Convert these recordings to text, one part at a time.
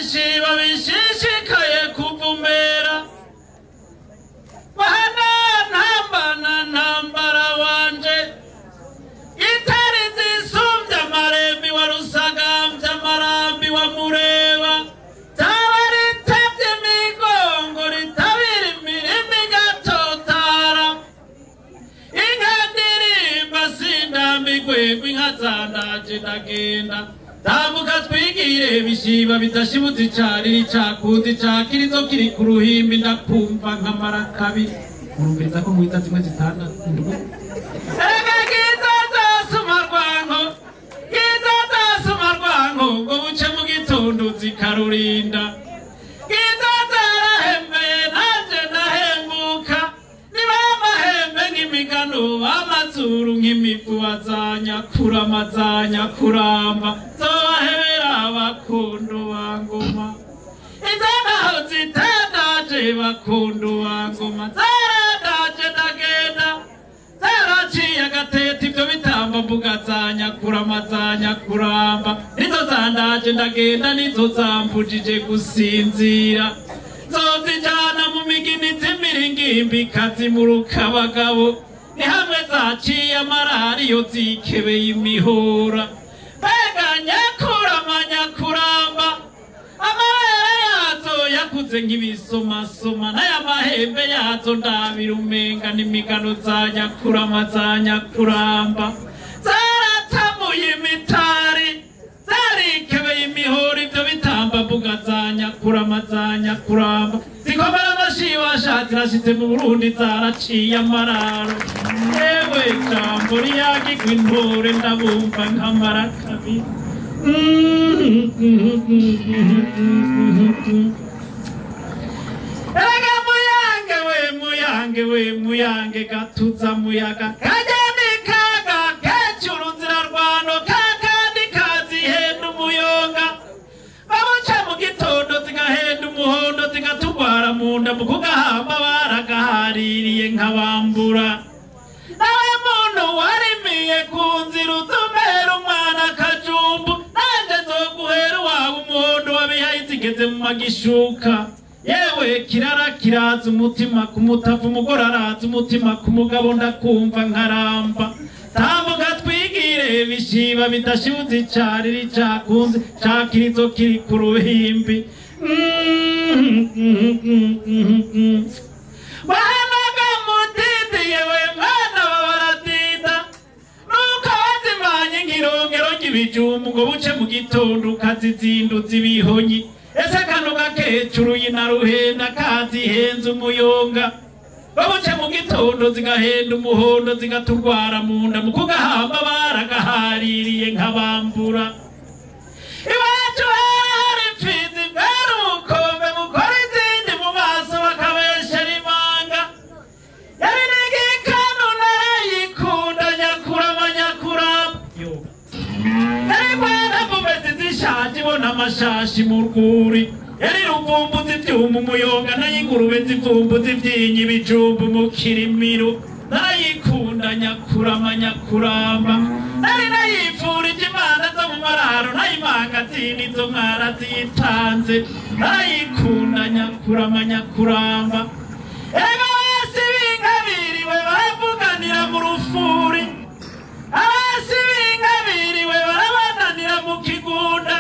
Bishiba bishishikaye kuvumera Bahana ntambana ntambara wanje Itari zisumbya amarembi wa Rusagambya amarambi wa Mureba Taba ritavye imigongo ritabira imirima igatotara Inka ndirimba sindambigwe inka zandaje ndagenda Tambuka twigire bishiba bidashibutse icariri cakuzi cakirizo kiri ku ruhimbi ndakumva nkamara kabiri Murumviriza ko mwiza zimwe zitanda ndugu Erega ngizo zosuma rwanko ngizo zosuma rwanko ngo buce mu gitondo zikarurinda Ngizo zarahembeye nanje ndahembuka Niba amahembe nk'imigano amazuru nk'imivu azanyakurama azanyakuramba Zohebera abakundu bangoma Izo naho zitendaje bakundu bangoma Zaradaje ndagenda Zaraciye agatete ivyo bitamba mbuga zanyakurama zanyakuramba Nizo zandaje ndagenda nizo zambujije gusinzira Zozijana mu migini z'imiringimbi ikazimuruka abagabo Ni hamwe zaciye amarariyo zikebeye imihora Mbega nyakurama nyakuramba amabere yazo yakuze nk'ibisomasoma n'aya mahembe yazo ndabira umenga n'imigano za nyakurama za nyakuramba Zaratamuye imitari zarikebeye imihora ivyo bitamba mbuga za nyakurama za nyakuramba Zikomera amashibasha zirashitse mu Burundi zaraciye amararo Yewe jambo riyagirwa intore ndabumva nkamara kabiri Erega muyange we muyange we muyange gatuza muyaga Kajani kaga kecuru nzira rwano kakandi kazihenda umuyonga Babuca mu gitondo zigahenda umuhondo zigatugwara mu nda mu kugahamba baragahaririye nkabambura Nawe muntu warimiye ku nzira uzumera umwana akajumbu Nanje nzoguhera uwawe umuhondo wabihaye zigeze mu magishuka Yewe kirara kiraza umutima ku mutavu umugore araza umutima ku mugabo ndakumva nkaramba Tambuka twigire bishiba bidashibuze icariri cakunze cakirizo kiri ku ruhimbi Wahanaga mutindi yewe mwana wa baradida Nuko wazimanye nk'irongero ry'ibijumbu ngo buce mu gitondo ukazizinduza ibihonyi Ese kano gakecuru yina ruhenda kazihenze umuyonga Babuce mu gitondo zigahenda umuhondo zigaturwara mu nda mu kugahamba baragahaririye nkabambura Iwacu hari imfizi mbere ubukombe bukora izindi mu maso bakabeshera imanga Yari n'igikanu narayikunda nyakurama nyakurama Yari rwanda mumezi zishaje ibona amashashi mu rwuri Yari ruvumbuza ivyuma umuyonga nay'ingurube zivumbuza ivyinyi ibijumbu mu kirimiro Narayikunda nyakurama nyakuramba Nari nayifurije imana zo mu mararo nayimangazini zo mwarazitanze Narayikunda nyakurama nyakuramba Erega basi b'inkabiriwe baravuganira mu rufuri Abasi b'inkabiriwe barabananira mu kigunda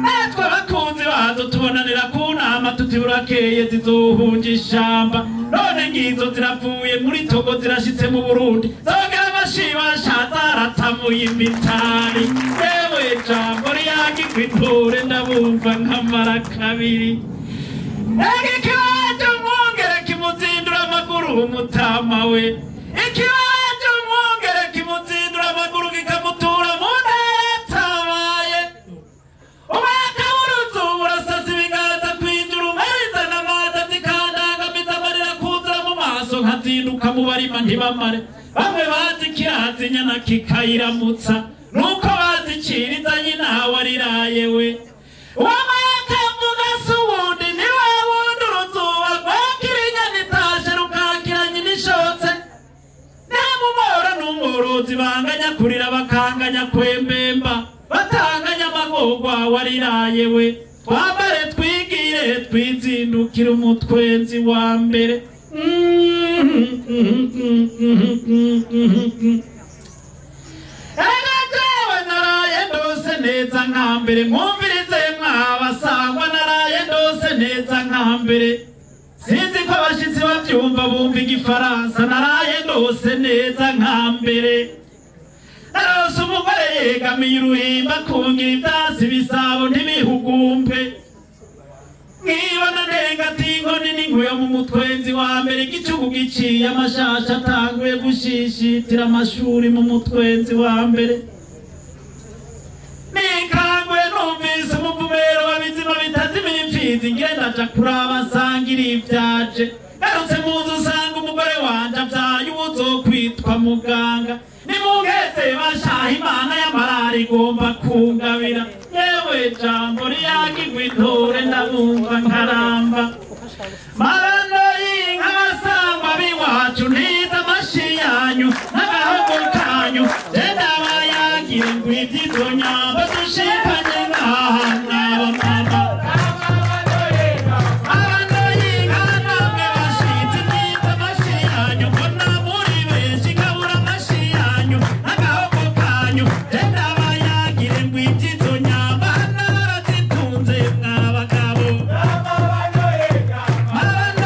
Natwe abakunzi bazo tubonanira ku nama tuti burakeye zizohunja ishamba None ngizo ziravuye muri Togo zirashitse mu Burundi Zogera amashibasha zaratamuye imitari Yewe jambo riyagirwa intore ndabumva nkamara kabiri Ega ikibaje umwungere kimuzindura amaguru umutama we Ikibaje umwungere kimuzindura amaguru kikamutura mu ntara atabaye Umwaka w'uruzuba urasasa ibiganza kwinjira umarizana amazi zikandangamiza amarira kuzura mu maso nkazinduka mu barima ntibamare Bamwe bazi kirazi inyana kikayiramutsa Nuko baziciriza nyina wariraye we Uwamaka mvuga si uwundi ni wa wundi uruzuba rwakira inyana itashe rukakira nyina ishotse Nta mumora n'umworozi banganya kurira bakanganya kwembemba Batanganya amagorwa wariraye we. Twambare twigire twizindukire umutwenzi wa mbere. Erega jewe naraye ndose neza nka mbere, mwumvirize mwabasangwa, naraye ndose neza nka mbere. Sinzi ko abashitsi bavyumva bumva igifaransa, naraye ndose neza nka mbere. Narose umugore yegamiye uruhimba kungira ivyasi bisabo ntibihugumbe. Nkibona ntenga ati inkoni n'inkuyo mu mutwenzi wa mbere, igicugu giciye amashasha atanguye gushishitira amashuri mu mutwenzi wa mbere. Nikanguye numvise umuvumero wa bizima bitazimira imfizi, ngire ndaja kuraba nsanga irivyaje. Ngarutse mu nzu nsanga umugore wanje avyaye uwuzokwitwa muganga. Nimungeze bashaha Imana y'amarara igomba kungabira. Yewe jambo riyagirwa intore ndabumva nkaramba. Mabano y'inka basangwa b'iwacu, ntiza amashi yanyu n'agahogo kanyu. Je ndabayagire ngo ivy'izo nyambo dushikanye ngaha mwaba mama. Mabano y'inka namwe bashitsi, ntiza amashi yanyu, mbona muri benshi nkabura amashi yanyu n'agahogo kanyu. Je ndabayagire ngo ivy'izo nyambo hano barazitunze mwabagabo. Mabano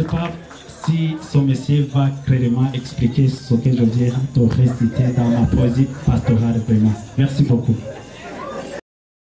pas si ce monsieur va clairement expliquer ce que je viens de réciter dans ma poésie pastorale, vraiment. Merci beaucoup.